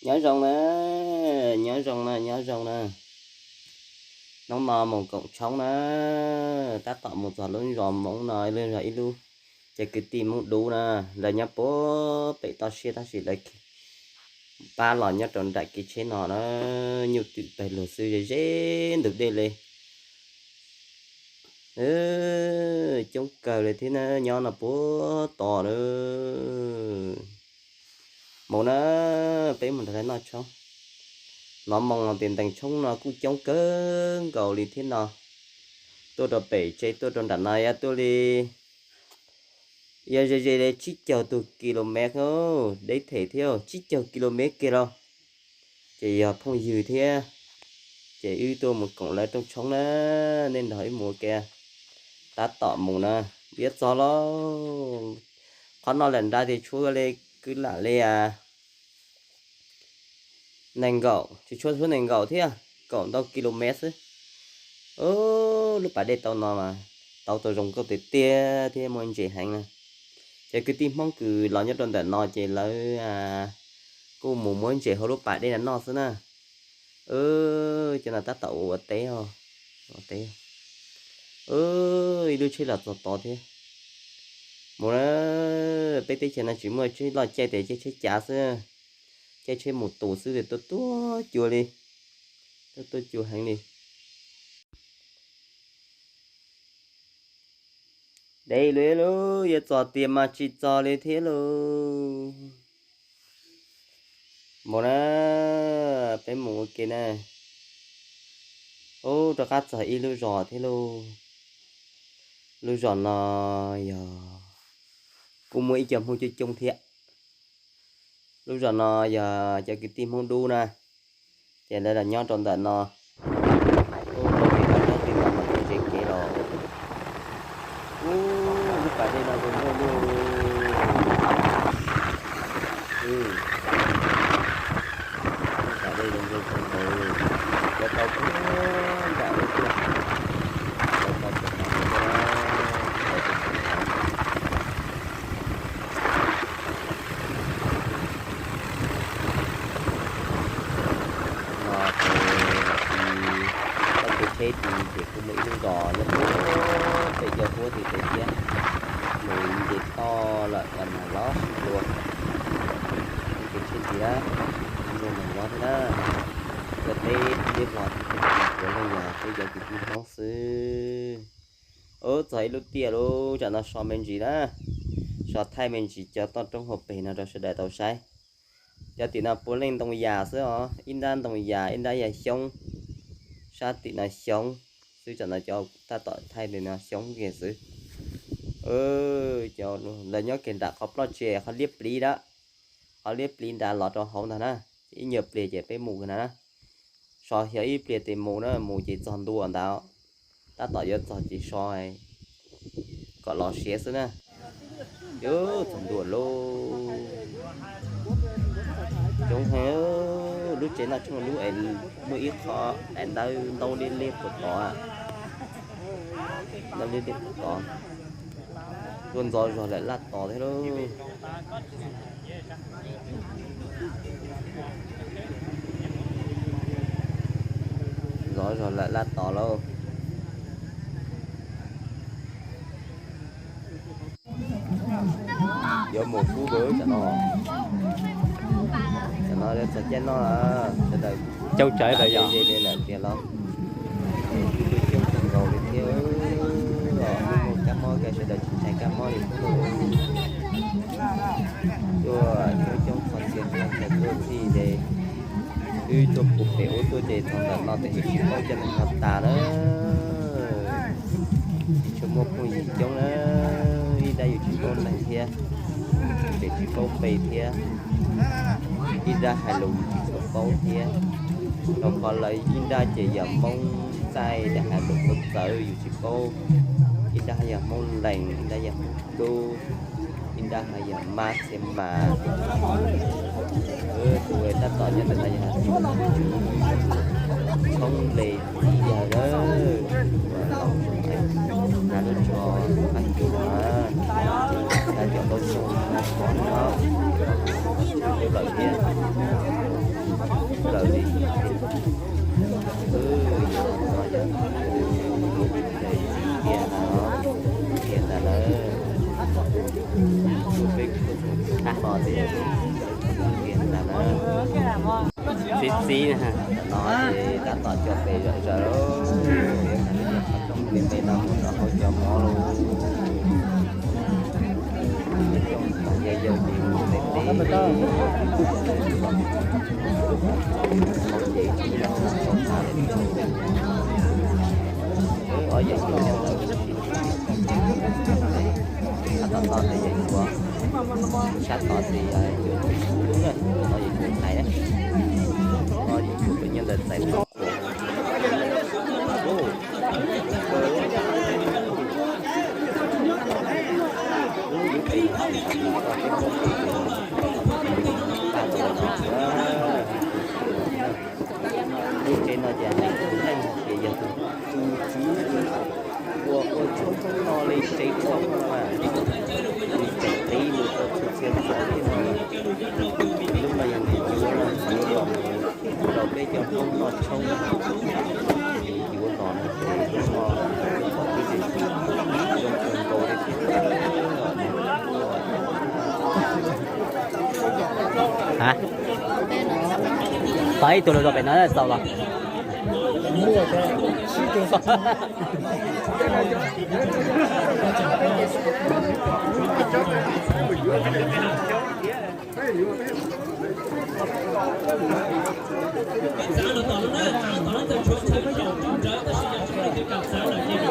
Nyob zoo na, nyob zoo na, nyob zoo na. Hnub no mus koom tshoob na, tab tom mus txog lub zos Hmoob no, ib lub zos ib lub, ces kwv tij Hmoob dub na, lawv nyob puag pem toj siab tab sis lawv pab los nyob rau nram kev tsheb no na, nyuj twm pawg lug xwb ze ze ntug dej li. Coob kawg li thiab na, nyob no puag tod na. Mus na, peb mus nrog lawv noj tshoob. Hnov moo los tias ntees tshoob no kuj coob kawg nkaus li thiab no. Tuaj rau pem tsev tuaj rau nram no yog tuaj li, yog ze ze li tsib caug tug kilomev, deb them thiab tsib caug kilomev kiag los. Ces yog phooj ywg thiab, ces wb tuaj mus koom lawv rooj tshoob na, nej nrog wb mus ua ke. Tab tom mus na, yuav txog lauj. Qhov no lawm nra tias tshuav li kwv lam li nees nkaum, tsis tshuav, tshuav nees nkaum thiab, kaum ntau kilomev xwb. Lub pas dej tau no mas tau tau zoo nkauj tiag tiag thiab muaj ntses heev na. Ces kwv tij Hmoob kws los nyob rau ntawm no ces lawv kuj mus muab ntses hauv lub pas dej no noj xwb na. Cov no tab tom ua teb, ua teb. Ib lub tsheb los txog tod thiab. Mus na, peb teb chaws no tsis muaj tsheb loj caij tes caij tsheb cav xwb, caij tsheb mus tus xwb tes tuaj tuaj cua li, tuaj tuaj cua heev li. Deb li lauj, yuav txog tiag mas tsis txog li thiab lauj. Mus na, peb mus ua ke na. Ub, rov qab txog ib lub zos thiab lauj. Lub zos no yog kuj muaj ib co Hmoob coob coob thiab. Lub zos no yog cov kwv tij Hmoob dub na, ces lawv los nyob rau ntawm no. Ub, rau tim no nyob tim no mas txog tsev kev los. Ub, lub pas dej no zoo nkauj lauj. Lub pas dej zoo nkauj kawg nkaus, yuav tau puag nram lub tuaj, yuav tau puag nram lub tuaj, yuav tau puag nram. No ces, koj kev tsheb tid ces kuj muaj ib lub zos nyob puag pem cov huab tim pem thiab, nws nce toj lawm los mas los sib dua. Koj kev tsheb tid na, muaj neeg nyob thiab na, yog peb tib hlo puav leej yog peb cov kwv tij Hmoob xwb. Ub, txog ib lub tiaj lub, tsam no so me ntsis na, so thaij me ntsis cov toj roob hauv pes no rau sawv daws tau saib. Cov tim no puav leej ntoo yas xwb os, ib nrab ntoo yas ib nrab yog xyoob, sab tim no xyoob xwb, tsam no cov tab tom thaij li no xyoob kiag xwb. Lawv nyob kiag nram qhov ploj tsev qhov liab pliv na, qhov liab pliv nrad los rau hauv ntag na, ces ib nyuag pliag ces peb mus kiag na. So xyov ib pliag tes mus na, mus ces txog ntua ntawd, tab tom yuav txog ces so kom los siav xwb na. Yuav txog ntua lauj. Coob heev, lub tsev noj tshoob lub es muaj ib qho daim ntawv ntaub liab liab puag tod, ntaub liab liab puag tod. Tuaj ntxov zog lawm laj tos thiab lauj. Ntxov zog lawm laj tos lauj. Yuav mus kub kawg tam no. Tam no yuav txog caij noj lawm, sawv daws coob tsawg lawm, yog ze li lawm tiag los. Coob kawg nkaus li thiab, mus kab mob kawg, sawv daws tsis ntshai kab mob li thiab lauj. Tuaj coob coob qhov txhia qhov chaw tuaj txij ces wb tuaj puag pem ub tuaj ces txog ntawm no tes yeej tsis paub cov neeg no tas na. Tsis tshua muaj phooj ywg coob na, ib nrab yus tsis paub neeg thiab, tseem tsis paub npe thiab, ib nrab hais lus yus tsis tshua paub thiab. Rau qhov lawv ib nrab ces yog Hmoob txaij, lawv hais lus txawv txawv yus tsis paub, ib nrab yog Hmoob Lees, ib nrab yog Hmoob Dub, ib nrab ho yog Mab Txhiaj Mas. Tus tab tom nyob ntawm no yog Tshoob Nples txiv yawg lawm, na lub tsho qab cub na, na cov ntaub xyoob na, qhov no lawm thiab. Txi txiv no ces tab tom coj pes zom zaws, pem pem no mus rau hauv cov mov lauj. Yawg yawg ces mus ntev ntev, ob yawg yawg, sab tod tod ces yawg yuav, sab tod ces yawg yuav, no yawg yuav ntxhais na, no yawg yuav peb nyob ntawd ntxhais. Lub tsev no ces hais txog leej ces yog tus tswv ua ua tshoob tshoob no li tsev tshoob no mas, nws tseem qiv mus rau txhua txhia qhov li no. Lub no yog nws yuav los mus rau peb cov Hmoob noj tshoob, yuav los no ces lub no twb tsis zoo kawg nkaus li thiab. Hais, tos ib tug los rau pem no xaus los.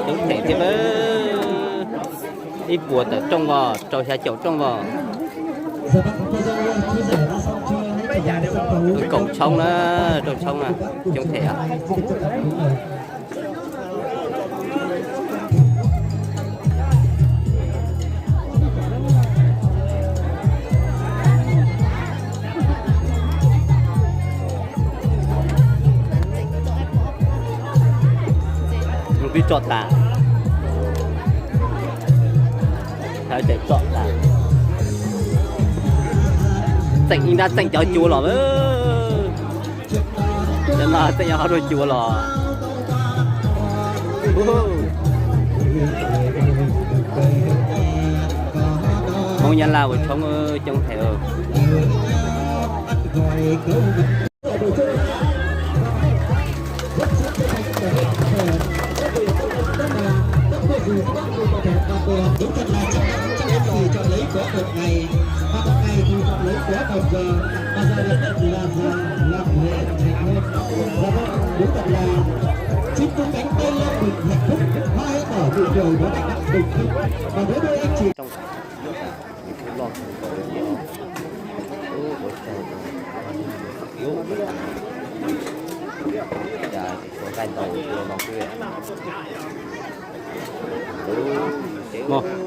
Coob them thiab, ib puas tawm rooj vos, rau xya caum rooj vos. Kaum tshoob na, rooj tshoob na, coob them. Mus twb tso tas, thaum tseem tso tas, txeem ib nrab txeem cov cua los. Cov no txeem cov hauv rau cua los. Hmoob Nyab Laj ua tshoob coob heev. Đúng thật là chắc chắn chắc chắn thì chọn lấy của một ngày, và một ngày thì chọn lấy của một giờ, và giờ là rất là là là luyện thành hơn. Và vâng, đúng thật là chính cái cánh tay leo đỉnh hạnh phúc, hoa hé nở nụ cười đó là đắc bình minh. Và với đôi anh chị Mog.